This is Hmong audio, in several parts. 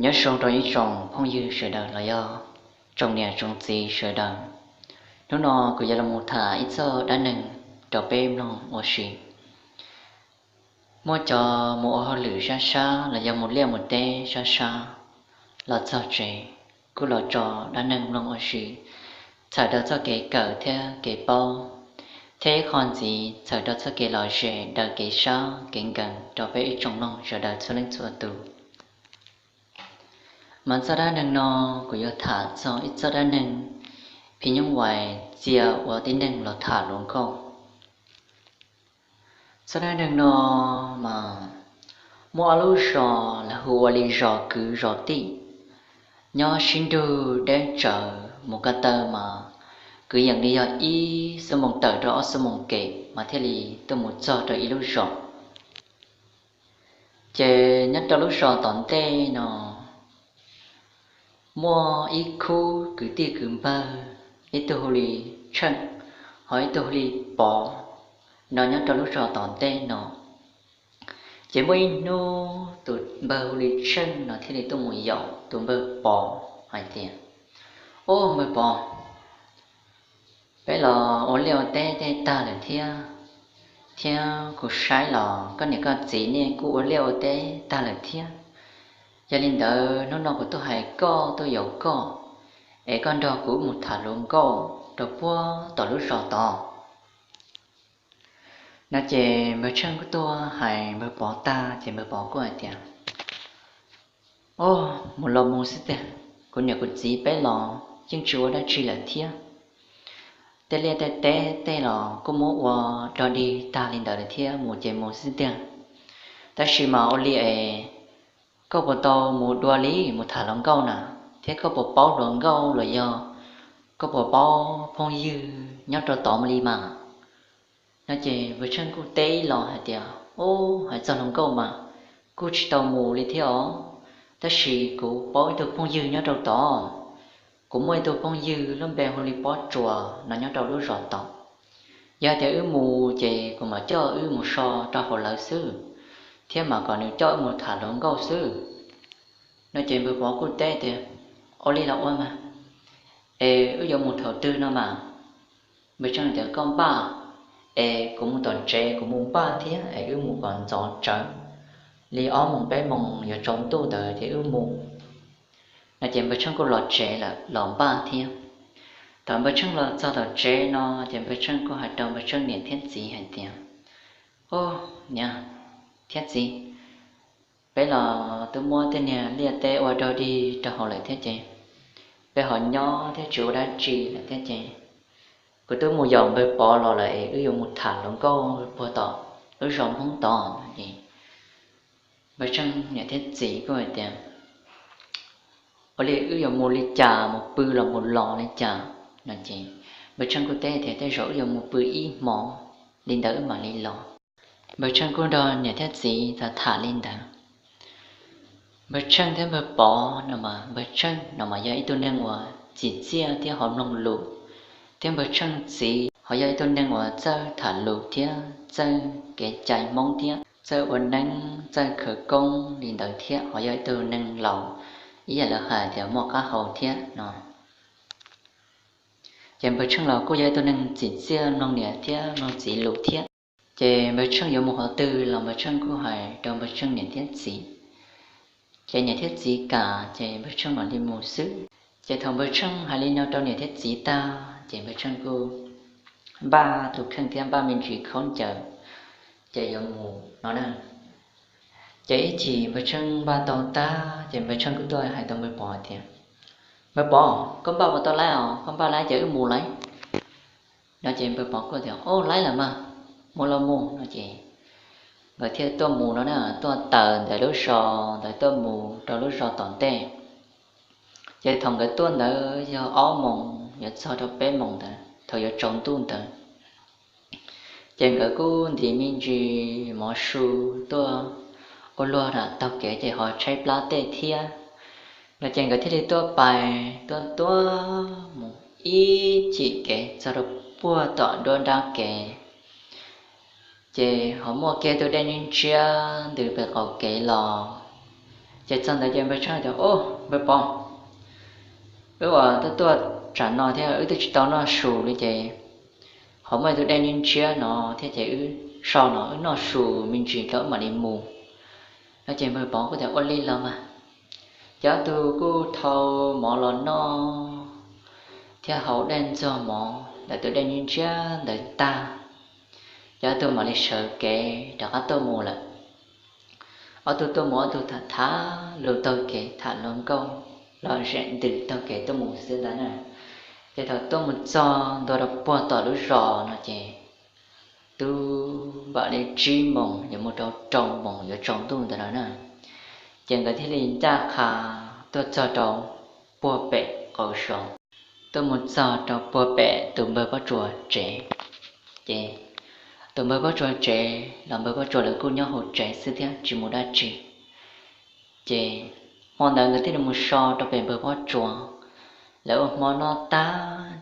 Nyob zoo rau ib tsoom phooj ywg sawv daws los yog tsoom niam tsoom txiv sawv daws. Hnub no kuv yuav los mus tham ib txoj dab neeg rau peb mloog ua si. Muaj cov mus ua hauj lwm sab sab los yog mus liaj mus teb sab sab, los txog tsev kuj los tso dab neeg mloog ua si, txhawm rau txoj kev kawm thiab kev paub, thiab ib qho ntxiv txhawm rau txoj kev lom zem daws kev sab kev nkees rau peb ib tsoom mloog sawv daws txhua leej txhua tus. Mas txoj dab neeg no kuv yuav tham txog ib txoj dab neeg phim nyuj vais txia ua tib neeg los tham hluas nkauj. Txoj dab neeg no mas muaj ob lub zos, lawv hu ua li zos kwv zos tij, nyob sib nrug deb tsawv, mus ko taw mas kwv yees li yog ib xuab moos tawm rau ob xuab moos kev mas thiaj li tuaj mus txog rau ib lub zos. Ces nyob rau lub zos tom ntej no muaj ib khub kwv tij kwv npawg, ib tug hu li Tsheej, ho ib tug hu li Pov, no nyob rau lub zos tom ntej no. Ces muaj ib hnub tus npawg hu li Tsheej no thiaj li tuaj mus yaum tus npawg Pov hais tias, Au npawg Pov, peb los ua liaj ua teb tej tag lawm thiab, thiab kuv saib los koj niam koj txiv nej kuj ua liaj ua teb tag lawm thiab. Yog li ntawd hnub no kuv tuaj hais koj, tuaj yaum koj, es koj nrog kuv mus tham hluas nkauj rau puag tom lub zos tod. No ces npawg Tsheej kuj tuaj hais npawg Pov tag ces npawg Pov kuj hais tias, Au, mus los mus xwb tiag, kuv niam kuv txiv peb los yeej tsis ua dab tsi lawm thiab. Tej liaj tej teb tej los kuj muab ua dog dig tag li ntawd lawm thiab, mus ces mus xwb tiag. Tab sis mas ua li es koj puas tau mus dua li mus tham hluas nkauj na, thiab koj puas paub hluas nkauj los yog koj puas paub phooj ywg nyob rau tod li mas? No ces npawg Tsheej kuj teb los hais tias, Au, hais txog hluas nkauj mas kuj tsis tau mus li thiab os, tab sis kuv paub ib tug phooj ywg nyob rau tod. Kuv muaj ib tug phooj ywg lub npe hu li Pob Tsuas no nyob rau lub zos tod. Yog tias wb mus ces kuv mam coj wb mus so rau hauv lawv xwb, thiab mam kom nws coj wb mus tham hluas nkauj xwb. No ces npawg Pov kuj teb tias, Ua li los ua mas, es wb yuav mus thaum twg no mas? Npawg Tsheej tias, Koj npaj, es kuv mus tom tsev kuv mus npaj thiab, es wb mus kom ntxov tsawv, li ob moos peb moos yuav tsaus ntuj ntawd ces wb mus. No ces npawg Tsheej kuj los tsev lawm los npaj thiab. Thaum npawg Tsheej los txog tom tsev no ces npawg Tsheej kuj hais rau npawg Tsheej niam thiab txiv hais tias, Au, niam thiab txiv, peb los twb muab tej niag liaj teb ua dog dig rau hauv lawm thiab ces peb ho nyob thiab tsis ua dab tsi lawm thiab ces kuv twb mus yaum npawg Pov los lawm es wb yuav mus tham hluas nkauj puag tom lub zos Hmoob tod. Npawg Tsheej niam thiab txiv kuj hais tias, Ua li wb yuav mus li cas, mus pw los mus los li cas? No ces npawg Tsheej kuj teb tias, Tej zaum wb yuav mus pw ib hmo, li ntawd wb mam li los. Npawg Tsheej kuj nrog niam thiab txiv tham tham li ntawd. Npawg Tsheej thiab npawg Pov no mas, npawg Tsheej no mas yog ib tug neeg uas txim txiaj thiab hom mloog lus, thiab npawg Tsheej txiv ho yog ib tug neeg uas txawj tham lus thiab txawj kev cai Hmoob thiab txawj ua neeb txawj khawv koob li ntawd thiab ho yog ib tug neeg laus, ib yam lawv hais tias muaj qab hau thiab no. Ces npawg Tsheej los kuj yog ib tug neeg txim txiaj mloog niam thiab mloog txiv lus thiab. Ces npawg Tsheej yuav mus qhov twg los npawg Tsheej kuj hais rau npawg Tsheej niam thiab txiv. Ces niam thiab txiv kam ces npawg Tsheej mam li mus xwb. Ces thaum npawg Tsheej hais li no rau niam thiab txiv tag ces npawg Tsheej kuj npaj tus kheej thiab npaj me ntsis khaub ncaws, ces yuav mus no na. Ces ib chim npawg Tsheej npaj tau tag ces npawg Tsheej kuj tuaj hais tau npawg Pov tias, Npawg Pov, koj npaj puas tau laib os? Koj npaj laib ces wb mus lawm. No ces npawg Pov kuj tias, Au, laib lawm mas, mus los mus. No ces nkawd thiaj tuaj mus no na, tuaj tawm ntawm lub zos ntawd tuaj mus rau lub zos tom ntej. Ces thaum nkawd tuaj ntawd yog ob moos yuav txog rau peb moos ntawd thaum yuav tsaus ntuj ntawd. Ces nkawd kuj ntim me ntsis mov su tuaj ua luag na, taug kev ces ho tshaib plab tej thiab. No ces nkawd thiaj li tuaj pais tuaj tuaj mus ib chim kev txog rau puag tom nruab nrab kev. Ces ho muaj kiag tus dej ntshiab ntws pem qaum kev los. Ces txog ntawd ces npawg Tsheej tias, Au, npawg Pov, wb uas tuaj tuaj tsam no thiab wb twb tsis tau noj su li ces ho muaj ib tug dej ntshiab ntshiab no thiab ces wb so no wb noj su me ntsis tso wb mam li mus. No ces npawg Pov kuj tias, Ua li los mas. Ces ob tug kuj thau mov los noj thiab haus dej ntxuag mov ntawm tus dej ntshiab ntawd tag, ces ob tug mam li sawv kev rov qab tuaj mus lawm. Ob tug tuaj mus ob tug tham tham lus taug kev, tham hluas nkauj los zem ntws taug kev tuaj mus xwb ntag na. Ces thaum tuaj mus txog ntua rau puag tom lub zos no ces twb npaum li tsib moos yuav mus rau rau moos yuav tsaus ntuj ntawd no na. Ces nkawd thiaj li ncaj qha tuaj txog rau puag pem qaum zos, tuaj mus txog rau puag pem tus npawg Pob Tsuas tsev. Ces tus npawg Pob Tsuas tsev los npawg Pob Tsuas lawv kuj nyob hauv tsev xwb thiab tsis mus dab tsi. Ces hmo ntawd nkawd thiaj li mus so rau pem npawg Pob Tsuas. Lawv ua hmo noj tag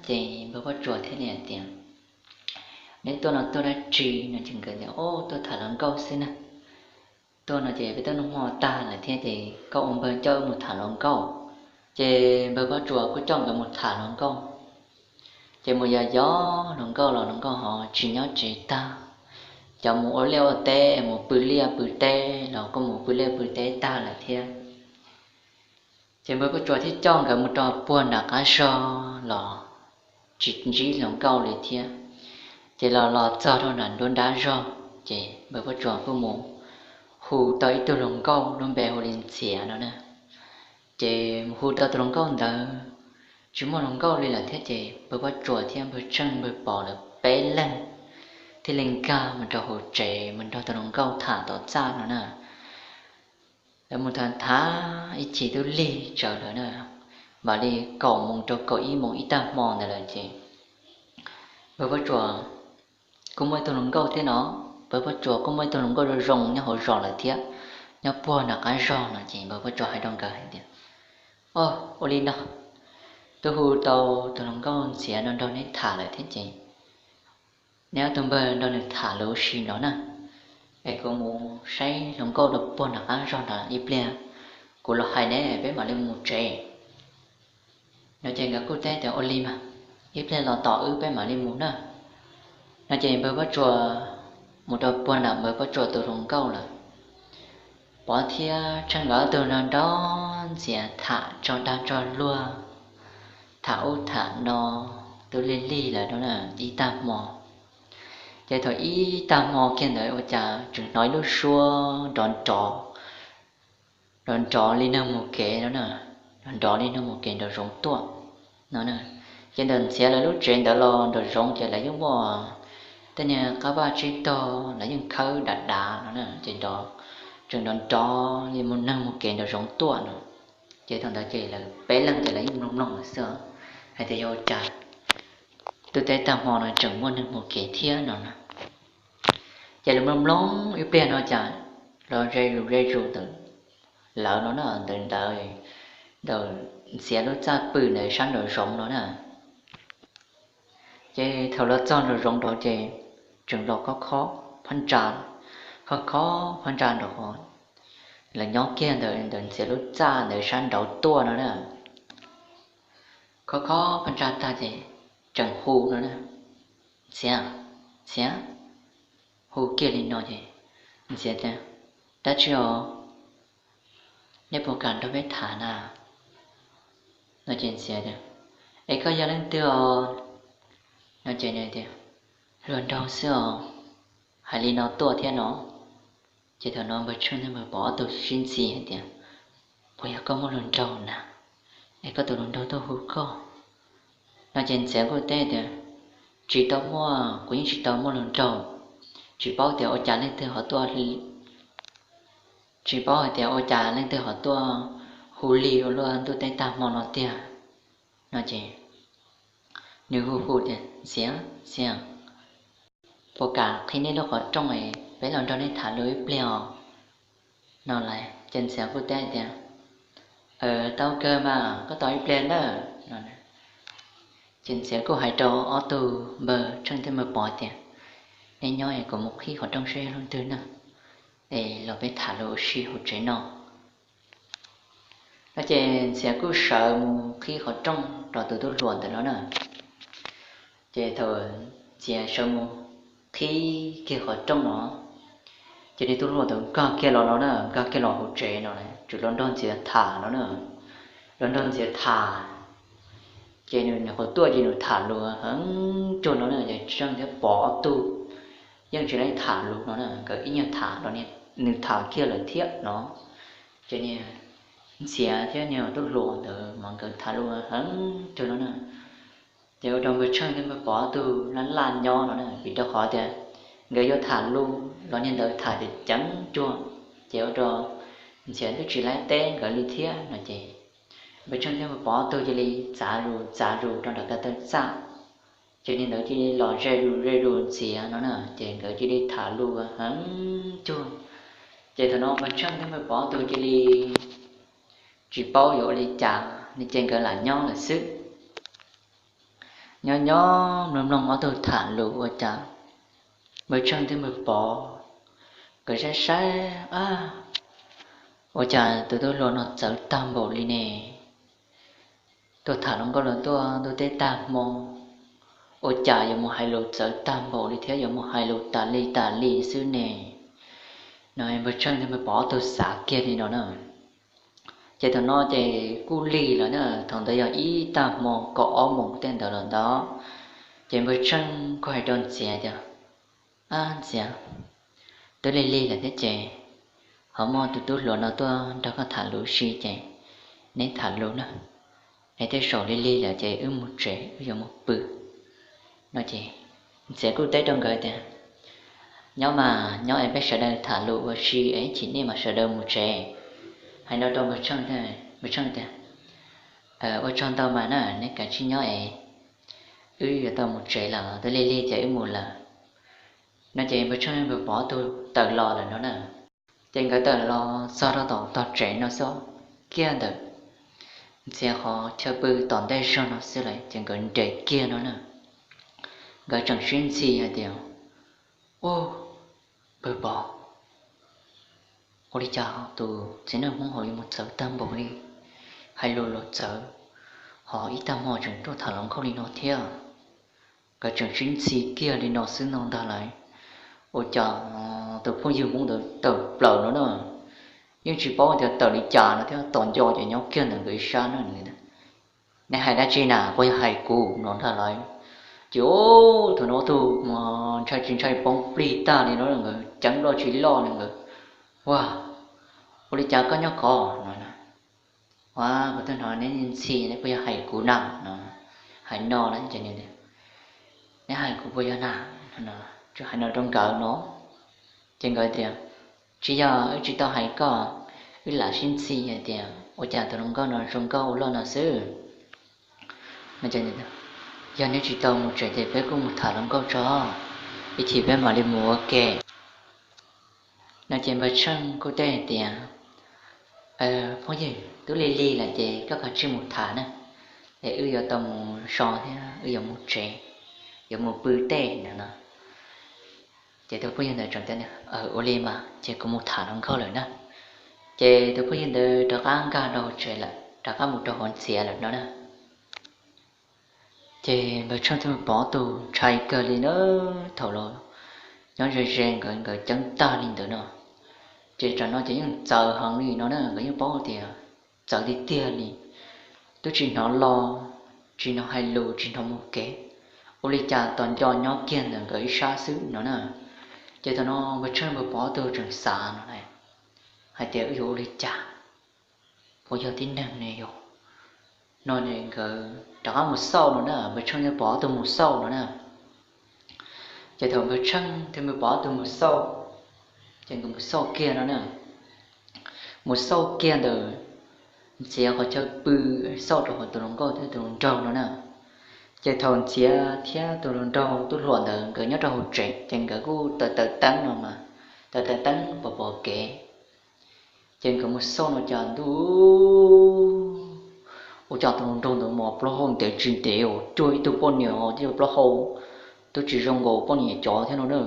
ces npawg Pob Tsuas thiaj li hais tias, Neb tuaj no tuaj dab tsi? No ces nkawd tias, Au, tuaj tham hluas nkauj xwb na. Tuaj no ces peb twb noj hmo tag lawm thiab ces koj ua npawg coj wb mus tham hluas nkauj. Ces npawg Pob Tsuas kuj coj nkawd mus tham hluas nkauj. Ces mus yos yos hluas nkauj los hluas nkauj ho tsis nyob tsev tag. Cov mus ua liaj ua teb, mus pw liaj pw teb los kuj mus pw liaj pw teb tag lawm thiab. Ces npawg Pob Tsuas thiaj coj nkawd mus rau puag nram qab zog los tsis ntsib hluas nkauj li thiab. Ces los los txog rau nram nruab nrab zog, ces npawg Pob Tsuas kuj mus hu tau ib tug hluas nkauj lub npe hu li Ntxhiav no na. Ces mus hu tau tus hluas nkauj ntawd, tsis muaj hluas nkauj li lawm thiab ces npawg Pob Tsuas thiab npawg Tsheej npawg Pov lawv peb leeg thiaj li nkag mus rau hauv tsev mus nrog tus hluas nkauj tham tom txaj no na. Lawv mus tham tham ib chim twb lig tsawv lawm na, npaum li kaum moos rau kaum ib moos ib tag hmo ntawd lawm ces npawg Pob Tsuas kuj muaj ib tug hluas nkauj thiab no. Npawg Pob Tsuas kuj muaj ib tug hluas nkauj zoo zoo nyob hauv zos lawm thiab, nyob puag nram qab zog no ces npawg Pob Tsuas hais rau nkawd hais tias, Au, ua li no, twb hu tau tus hluas nkauj Ntxhiav no nrog neb tham lawm thiab ces neb ob tug npawg nrog nws tham lus ua si no na, es kuv mus saib hluas nkauj rau puag nram qab zog nrad ib pliag kuv los hais ne peb mam li mus tsev. No ces nkawd kuj teb tias, Ua li mas, ib pliag los tom wb peb mam li mus na. No ces npawg Pob Tsuas mus rau puag nram npawg Pob Tsuas tus hluas nkauj lawm. Pov thiab Tsheej nkawd ob tug nrog Ntxhiav tham tso dag tso luag, tham ub tham no, twb lig lig lawm no ib tag hmo. Ces thaum ib tag hmo kiag ntawd ua cas tseem hnov ib lub suab nrov nrov, nrov nrov li neeg mus kev no na, nrov nrov li neeg mus kev nraum zoov tuaj no. Ces ntawm Ntxhiav lawv lub tsev ntawd los nraum zoov ces lawv yeej muaj tej niag qab vaj tsib taug lawv yeej khawb dav dav no na, ces nrov, tseem nrov nrov li neeg mus kev nraum zoov tuaj no. Ces thaum ntawd ces lawv peb leeg ces lawv yeej mloog mloog lawm xwb, hais tias yog ua cas twb teb tag hmo no tseem muaj neeg mus kev thiab no na. Ces lawv mloog mloog ib pliag no cas los ze zus ze zus ntawm lawv no na, ntawm ntawd, ntawm Ntxhiav lub txaj pw ntawd sab nraum zoov no na. Ces thaum los txog nraum zoov nraud ces tseem los khob khob phab ntsa, khob khob phab ntsa nraud, lawv nyob kiag ntawm ntawm Ntxhiav lub txaj ntawd sab nraud tuaj no na. Khob khob phab ntsa tag ces tseem hu no na, Ntxhiav, Ntxhiav, hu kiag li no ces Ntxhiav tias, Dab tsi os? Nej puas kam nrog peb tham na? No ces Ntxhiav tias, Es koj yog leej twg os? No ces nws tias, Hluas nraug xwb os, hais li no tuaj thiab no. Ces thaum no npawg Tsheej thiab npawg Pov ob tug sib ntxhi hais tias, Puas yog koj muaj hluas nraug na, es koj tus hluas nraug tuaj hu koj? No ces Ntxhiav kuj teb tias, Tsis tau muaj, kuv yeej tsis tau muaj hluas nraug, tsis paub tias ua cas leej twg ho tuaj, tsis paub hais tias ua cas leej twg ho tuaj hu li ua luaj ntuj teb tag hmo no tiag. No ces nws hu hu tias, Ntxhiav, Ntxhiav, puas kam qhib nej lub qhov rooj es peb los nrog nej tham lus ib pliag os? No lawm ces Ntxhiav kuj teb tias, Tau kawg mas, koj tos ib pliag nawb. Ces Ntxhiav kuj hais rau ob tug npawg Tsheej thiab npawg Pov tias, Nej nyob es kuv mus qhib qhov rooj seb yog leej twg na, es los peb tham lus ua si hauv tsev no. Ces Ntxhiav kuj sawv mus qhib qhov rooj rau tus tub hluas ntawd no na. Ces thaum Ntxhiav sawv mus qhib kiag qhov rooj no, ces niag tub hluas ntawd nkag kiag los no na, nkag kiag los hauv tsev no, tseem los nrog Ntxhiav tham no na. Los nrog Ntxhiav tham, ces nws nyuam qhuav tuaj ces nws tham lus heev cuag no na, ces Tseej thiab Pov ob tug yeej tsis laib tham lus no na, nkawd ib nyuag tham los nws tham kiag lawm thiab no. Ces niag Ntxhiav thiab niag tub hluas ntawd mas nkawd tham lus heev cuag no na. Ces ua rau Npawg Tsheej thiab Npawg Pov ob tug laj laj nyob no na, vim rau qhov tias nkawd yuav tham lus los niag ntawd tham ceev ceev cuag, ces ua rau Ntxhiav twb tsis laib teb nkawd li thiab no ces Npawg Tsheej thiab Npawg Pov ob tug cia li txav zus txav zus rau nram taw txaj. Ces niag ntawd cia li los ze zus ze zus Ntxhiav no na, ces nkawd cia li tham lus heev cuag. Ces thaum no Npawg Tsheej thiab Npawg Pov ob tug cia li tsis paub yuav ua li cas li, ces nkawd lam nyob lawm xwb. Nyob nyob mloog mloog ob tug tham lus ua cas Npawg Tsheej thiab Npawg Pov nkawd saib saib, ab, ua cas tus tub hluas no txawv tag npaum li ne? Tuaj tham hluas nkauj los tuaj ntuj teb tag hmo, ua cas yuav mus hais lus txawv tag npaum li thiab yuav mus hais lus tas li tas li xwb ne? No Npawg Tsheej thiab Npawg Pov ob tug xav kiag li no na. Ces thaum no ces kuj lig lawm na, thaum ntawd yog ib tag hmo kaum ob moos tej ntawd lawm ntawd. Ces Npawg Tsheej kuj hais rau Ntxhiav tias, ab Ntxhiav, twb lig lig lawm thiab ces ho muaj tus tub hluas no tuaj nrog koj tham lus ua si ces neb tham lus na, es tej zaum lig lig lawm ces wb mus tsev wb yuav mus pw no ces Ntxhiav kuj teb rau nkawd tias, nyob mas nyob es peb sawv daws tham lus ua si es ib chim nej mas sawv daws mus tsev. Hais no rau Npawg Tsheej, Npawg Tsheej tias, ua tsaug ntau mas na, neb kav tsij nyob es wb yuav tau mus tsev lawm, twb lig lig ces wb mus lawm no ces Npawg Tsheej Npawg Pov ob tug tawm los lawm no na. Ces nkawd tawm los txog rau tom tog tsev no xwb, kiag ntawm Ntxhiav qhov chaw pw tom ntej zog no xwb lawm ces nkawd nres kiag no na. Nkawd tseem sib ntxhi hais tias, ub, Npawg Pov, ua li cas tus txiv neej Hmoob hauv yuav mus txawv tag npaum li, hais lus los txawv, ho ib tag hmo tseem tuaj tham hluas nkauj li no thiab. Nkawd tseem sib ntxhi kiag li no xwb no ntag lauj, ua cas tus phooj ywg Hmoob ntawd tawm plaws no na, yeej tsis paub tias tawm li cas no thiab, tos nco ces nyob kiag ntawm nkawd ib sab na. Neb hais dab tsi na, puas yog hais kuv no ntag lauj? Ces thaum no ob tug ntshai tsis ntshai poob plig tag li no, nkawd ceeb loj tsis loj li nkawd, ua, ua li cas koj nyob ko no? Ua, kuv twb hnov neb ntxhi, neb puas yog hais kuv na no? Hais no na, neb hais kuv puas yog na? Tsuas hais no rau nkawd no. Ces nkawd tias, tsis yog, wb tsis tau hais koj, wb lam sib ntxhi hais tias ua cas tus hluas nkauj no zoo nkauj ua luaj no xwb. Yog neb tsis tau mus tsev ces peb kuj mus tham hluas nkauj tso, ib chim peb mam li mus ua ke no. Ces Npawg Tsheej kuj teb hais tias, phooj ywg, twb lig lig lawm ces koj kav tsij mus tham na, es wb yuav tau mus so thiab wb yuav mus tsev, yuav mus pw tej no no. Ces tus phooj ywg ntawd tseem tias, ua li mas ces kuv mus tham hluas nkauj lawm na. Ces tus phooj ywg ntawd rov qab nkag rau hauv tsev lawm, rov qab mus rau hauv Ntxhiav lawm no na. Ces Npawg Tsheej thiab Npawg Pov ob tug ntshai kawg li na, thaum los nyob ze ze nkawd, nkawd ceeb tag li ntawd no. Ces tsam no ces yeej txawv heev li no na, nkawd yeej paub tias txawv tiag tiag li, twb tsis hnov lo, tsis hnov hais lus, tsis hnov mus kev, ua li cas tos nco nyob kiag ntawm nkawd ib sab xwb no na. Ces thaum no Npawg Tsheej Npawg Pov ob tug tseem xav no hais tias wb yuav ua li cas, puas yog tib neeg ne yog no. Nkawd rov qab mus xauj no na, Npawg Tsheej thiab Pov ob tug mus xauj no na. Ces thaum Npawg Tsheej thiab Npawg Pov ob tug mus xauj, ces nkawd mus xauj kiag no na, mus xauj kiag ntawm Ntxhiav qhov chaw pw, xauj rau hauv tus hluas nkauj thiab tus hluas nraug no na. Ces thaum Ntxhiav thiab tus hluas nraug tub hluas ntawd nkawd nyob rau hauv tsev ces nkawd kuj taws taws teeb no mas, taws taws teeb pom pom kev. Ces nkawd mus xauj no cas ntuj, ua cas tus hluas nraug ntawd mas plaub hau ntev tsis ntev os, cuag ib tug poj niam os, tib co plaub hau twb tsis zoo nkaus poj niam cov thiab no na,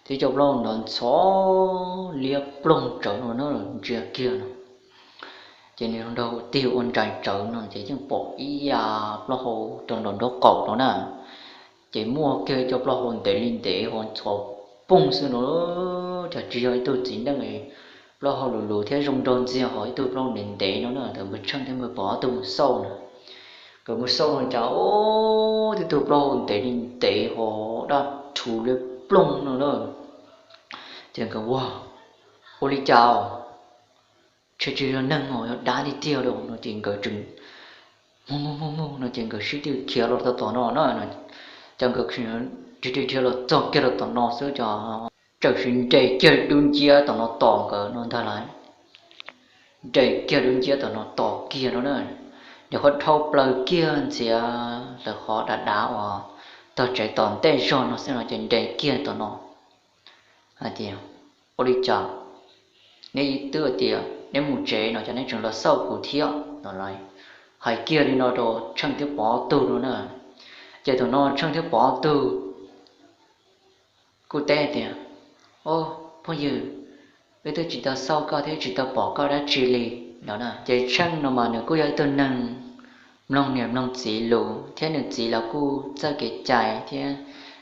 tib co plaub hau ntawd ntxhov liab ploog tsawv no na, ntsia kiag no. Ces nws nrog tig ua nraim tsawv no ces yeej pom ib yam plaub hau rau nraum nraub qaum no na. Ces muaj kiag cov plaub hau ntev li ntev ho ntxhov poog xwb no. Cas tsis yog ib tug txiv neej plaub hau luv luv thiab zoo nraug ntxiag ho ib tug plaub hau ntev ntev no na. Thaum Npawg Tsheej thiab Npawg Pov ob tug mus xauj na, nkawd mus xauj no cas ub, tib tug plaub hau ntev li ntev ho daj rhuv liab ploog no na. Ces nkawd ua, ua li cas, tsis yog neeg os, yog dab tiag tiag lauj no ces nkawd tseem mus mus mus mus no ces nkawd sib tw khiav los txog tom no na. Ces nkawd khiav khiav los txog kiag rau tom no xwb ces txawm sim nres kiag dub nciab tom no tos nkawd no ntag lauj. Nres kiag dub nciab tom no tos kiag no na. Nws qhov dhau plaws kiag ntxiav lawv qhov dav dav uas tog tsev tom ntej zog no xwb no ces nres kiag tom no hais tias, ua li cas neb twb tias neb mus tsev no ces neb tseem los xauj kuv thiab no lauj. Hais kiag li no rau Tsheej thiab Pov ob tug no na. Ces thaum no Tsheej thiab Pov ob tug kuj teb tias, o, phooj ywg, wb twb tsis tau xauj koj thiab tsis tau pom koj dab tsi li no na. Ces Tsheej no mas nws kuj yog ib tug neeg mloog niam mloog txiv lus thiab nws txiv los kuj txawj kev cai thiab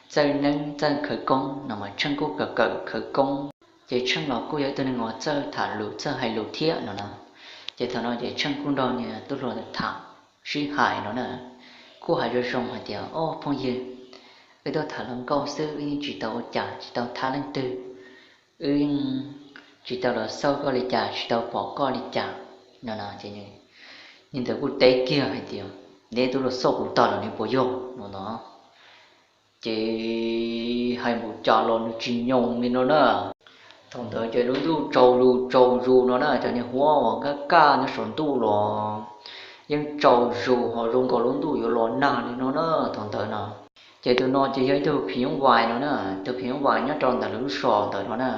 txawj neeb txawj khawv koob no mas Tsheej kuj kawm kawm khawv koob. Ces Tsheej los kuj yog ib tug neeg uas txawj tham lus txawj hais lus thiab no na. Ces thaum no ces Tsheej kuj nrog niag tub hluas tham sib hais no na, kuj hais zoo zoo hais tias, o, phooj ywg, wb tuaj tham hluas nkauj xwb wb yeej tsis tau ua cas tsis tau thab leej twg, wb yeej tsis tau los xauj koj li cas tsis tau pom koj li cas no na. Ces nws ntawd kuj teb kiag hais tias, neb twb los xauj kuv tag lawm ne puas yog no na. Ces hais npaum cas los nws tsis nyoo li no na. Thaum ntawd ces lub ntuj tsaus zus tsaus zus no na, cov niag huab uas nkaj kaj nyob saum ntuj los yeej tsaus zus ho zoo nkaus lub ntuj yuav los nag li no na thaum ntawd no. Ces tus no ces yog ib tug phim nyuj vais no na, tus phim nyuj vais nyob rau ntawm lawv lub zos ntawd no na.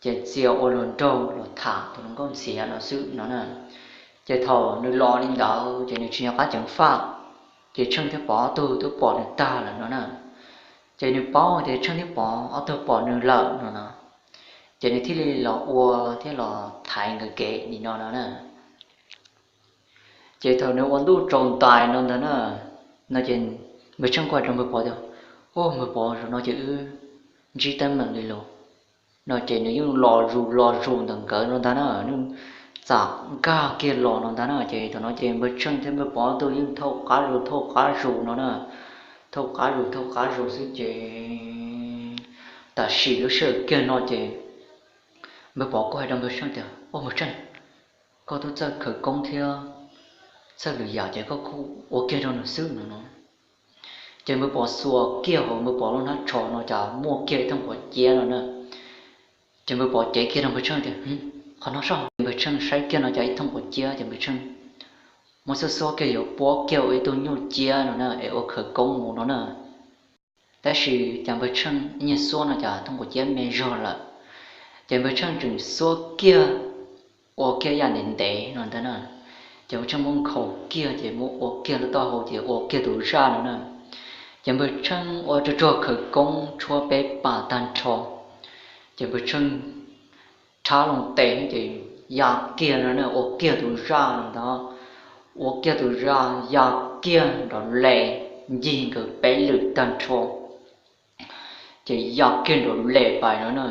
Ces txia ua luag nraug los tham tus hluas nkauj ntxhiav no xwb no na. Ces thaum nws los li ntawd ces nws tsis nco qab ceev faj, ces Tsheej thiab Pov ob tug twb pom nws tag lawm no na. Ces nws paub tias Tsheej thiab Pov ob tug pom nws lawm no no, ces nws thiaj li los ua thiab los thaiv nkawd kev li no no na. Ces thaum nws ua ntuj tsaus ntais no ntag na, no ces Npawg Tsheej kuj hais rau Npawg Pov tias, o, Npawg Pov, zaum no ces wb ntsib teeb meem li los no. Ces nws yeej los zus los zus ntawm nkawd no ntag na, nws txawm nkag kiag los no ntag na. Ces thaum no ces Npawg Tsheej thiab Npawg Pov ob tug yeej thauj qab zus thauj qab zus no na, thauj qab zus thauj qab zus xwb ces tam sim lub sij hawm kiag no ces Npawg Pov kuj hais rau Npawg Tsheej tias, o, Npawg Tsheej, koj twb txawj khawv koob thiab txawj lwm yam ces koj kuj ua kiag rau nws xwb no no. Ces Npawg Pov xuas kiag hauv Npawg Pov lub hnab tsho no cas muaj kiag ib thooj quav ciab no na. Ces Npawg Pov cev kiag rau Npawg Tsheej tias, qhov no soj. Npawg Tsheej saib kiag no cas ib thooj quav ciab ces Npawg Tsheej muab xuab xuab kiag yuav puab kiag ua ib tug nyuj ciab no na es ua khawv koob mus no na. Tab sis cas Npawg Tsheej ib nyuag xuab no cas thooj quav ciab me zog lawm. Ces Npawg Tsheej tseem xuab kiag ua kiag yam ntev ntev no ntag na. Ces Npawg Tsheej muab nkhaus kiag ces muab ua kiag lub taub hau ces ua kiag tus zaj no na. Ces Npawg Tsheej ua tsuag tsuag khawv koob tshuab peb pas tag nrho. Ces Npawg Tsheej rhab loo tes ces ya kiag no na, ua kiag tus zaj no ntag, ua kiag tus zaj ya kiag nrov le, ncig nkawd peb lwm tag nrho, ces ya kiag nrov le pais no na.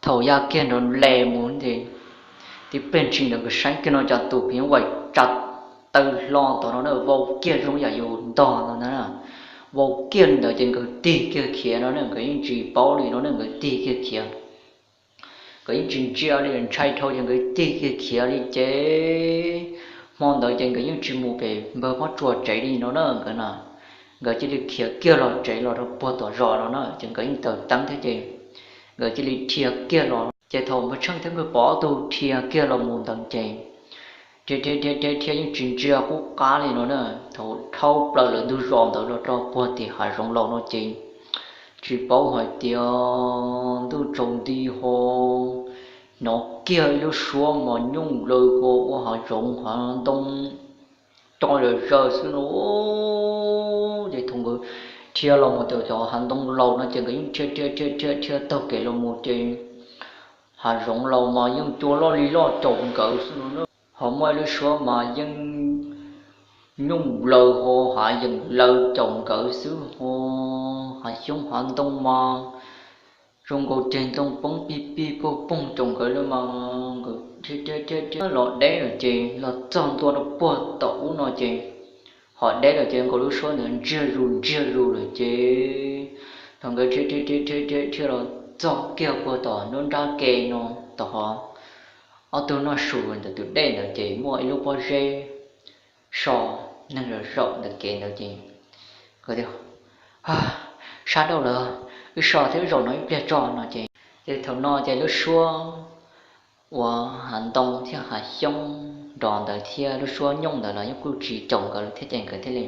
Thaum ya kiag nrov le mus ces tib pliag ntshis ntawd nkawd saib kiag no cas tus phim nyuj vais tsa taw hlo tom no na, vau kiag zoo yam yus ntog no ntag na. Vau kiag li ntawd ces nkawd tig kiag khiav no na, nkawd yeej tsis paub li no na, nkawd tig kiag khiav. Nkawd yeej tsis ntsia li, ntshai dhau ces nkawd tig kiag khiav li ces hmo ntawd ces nkawd yeej tsis mus pem npawg Pob Tsuas tsev li no na. Nkawd no, nkawd cia li khiav kiag los tsev los rau puag tom zos no na, ces nkawd yeej taws teeb thiab ces nkawd cia li dhia kiag los. Ces thaum Npawg Tsheej thiab Npawg Pov ob tug dhia kiag los mus ntawd ces dhia dhia dhia dhia dhia yeej tsis ntsia qub qab li no na. Thaum dhau plaws lawv ntug zos ntawd los rau puag tim hav zoov laus no ces tsis paub hais tias ntuj tsaus nti ho hnov kiag ib lub suab mos nyuj laws ho ua hav zoov hav ntoo co zom zaws xwb no. Ces thaum nkawd dhia los mus txog cov hav ntoo laus no ces nkawd yeej dhia dhia dhia dhia dhia taug kev los mus ces hav zoov laus mas yeej cua loj li loj caum nkawd xwb no. Ho muaj ib lub suab mas yeej nyooj laws ho hav yeem laws caum nkawd xwb ho hav xyoob hav ntoo mas zoo nkaus ceg ntoo poob pig pig poog poog caum nkawd li mas nkawd thiaj thiaj thiaj los deb lawm ces los txog ntua rau puag tom ub no ces ho deb lawm ces nkawd lub suab ntawd ntsiag zus ntsiag zus lawm ces thaum nkawd thiaj thiaj thiaj thiaj los txog kiag puag tom nruab nrab ke no, tom ho ob tug noj su ntawm tus dej ntawd ces muaj ib lub pob zeb so neeg zaum zaum ntawm kev ntawd ces nkawd tias, Sab dauj lawm, wb so thiab wb zaum no ib pliag tso no ces. Ces thaum no ces lub suab uas hav ntoo thiab hav xyoob nrov ntawd thiab lub suab nyooj ntawd los yeej kuj tsis caum nkawd thiab ces nkawd thiaj li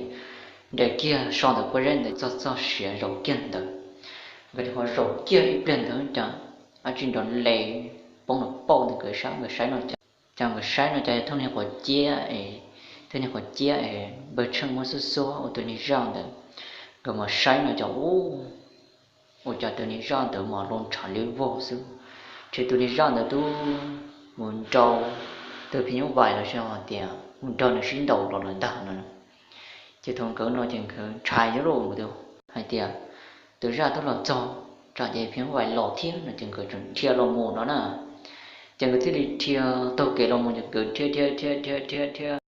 nres kiag so ntawm pob zeb ntawd txog txog siav zaum kiag ntawd. Nkawd thiaj ho zaum kiag ib pliag ntawd cas dab tsi nrov le poob los pauj ntawm nkawd sab, nkawd saib no ces, ces nkawd saib no ces thooj niag quav ciab es, thooj niag quav ciab es npawg Tsheej muab xuab xuab ua tus niag zaj ntawd. Nkawd mus saib no ces ua cas tus niag zaj ntawd mas los ntshav li vog xwb, ces tus niag zaj ntawd twb mus nrau tus phim nyuj vais los sis hais tias mus nrog nws sib ntaus los lawm ntag no. Ces thaum nkawd no ces nkawd ntshai yuj lus hais tias tus zaj twb los txog, tsam ces phim nyuj vais los thiab no ces nkawd tseem dhia los mus no na. Ces nkawd thiaj li dhia taug kev los mus ces nkawd dhia dhia dhia dhia dhia dhia